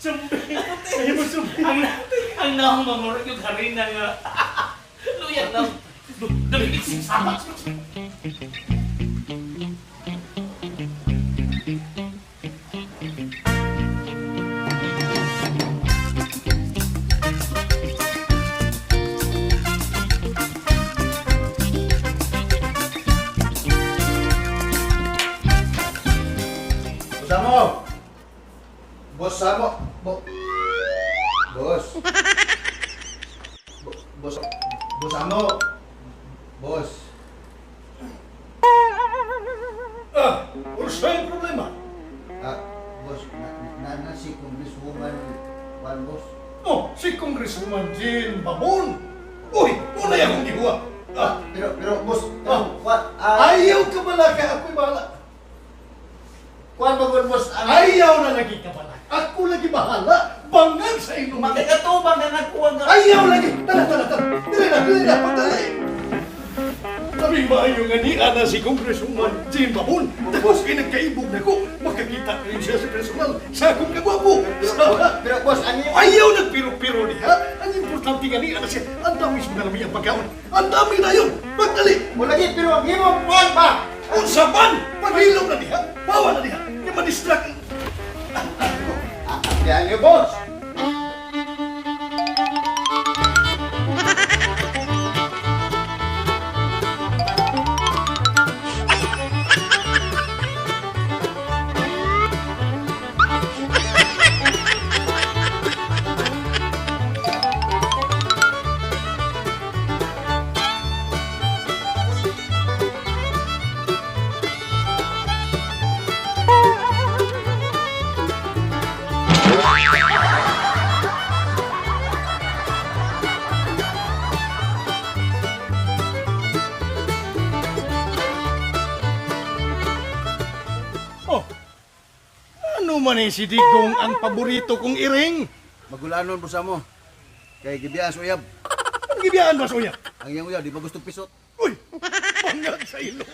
Sumbi. Ayaw mo sumbi. Ang naong mamurag yung harina nga. Luya na. Dali, sama. Boss Amo! Boss Amo! Boss! Boss! Boss Amo! Boss! Ah, unsay problema? Ah, boss, na si Congresswoman Juan, boss. Oh, si Congresswoman Jean Babon. Uy, unay akong gihuwa. Ah, Pero, boss, Ah. pero, what? Ah, ayaw ka balaka, ako'y bahala. kuan ba, boss? Ang, Ayaw na lagi ka balaka. Ako lagi bahala. Bangag sa ilong. Makikatubang na nagkuha nga. Ayaw lagi. Tara, tara, tara. Dali na, dali na, pagdali. Sabi maayo nga ni Ana si Congresswoman Jean Babon. Tapos kinagkaibog na ko. Makakita kayo siya sa personal sa akong kagwapo. pero, boss, ang iyong... Ayaw nagpiro-piro niya. Ang importante nga ni Ana siya. Ang dami sa mga ang pagkaon. Ang dami na yun. Magdali. Mo lagi, pero ang imong kuan ba? Unsa man, paghilom na niya. Bawa na niya. Kaya ma-distract. Ah, yan yung boss! Oh, ano man eh si Digong ang paborito kong iring? Magulanon, boss Amo. Kay gibiyaan sa uyab. Ang gibiyaan ba sa uya? Ang iyang uyab, di ba gustong pisot? Uy, bangag sa ilong.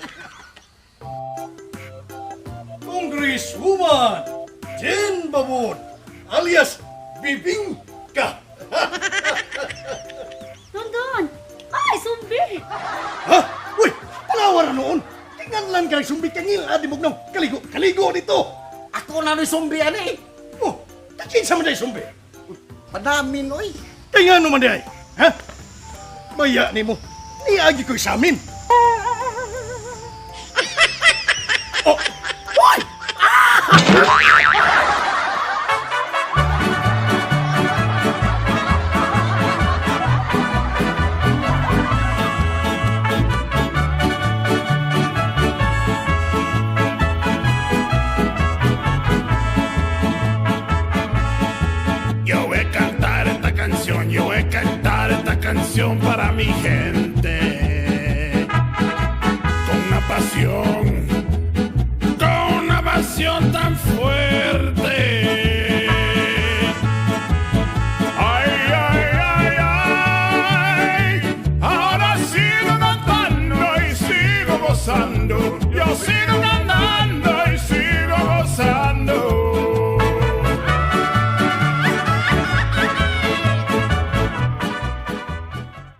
Congresswoman Jen Babon, alias Bibingka. Dondon! Ay, sumbi! Ha? Uy, palawa na noon. Tingnan lang kay sumbi kangil, adi mo Kaligo, kaligo dito. Ako na ni sumbi ani. Oh, takin sa man sumbi. Padamin oy. Kaya nga naman di ay, ha? Maya ni mo, niagi ko'y sa amin. Oh, Hoy! Yo voy a cantar esta canción, yo voy a cantar esta canción para mi gente.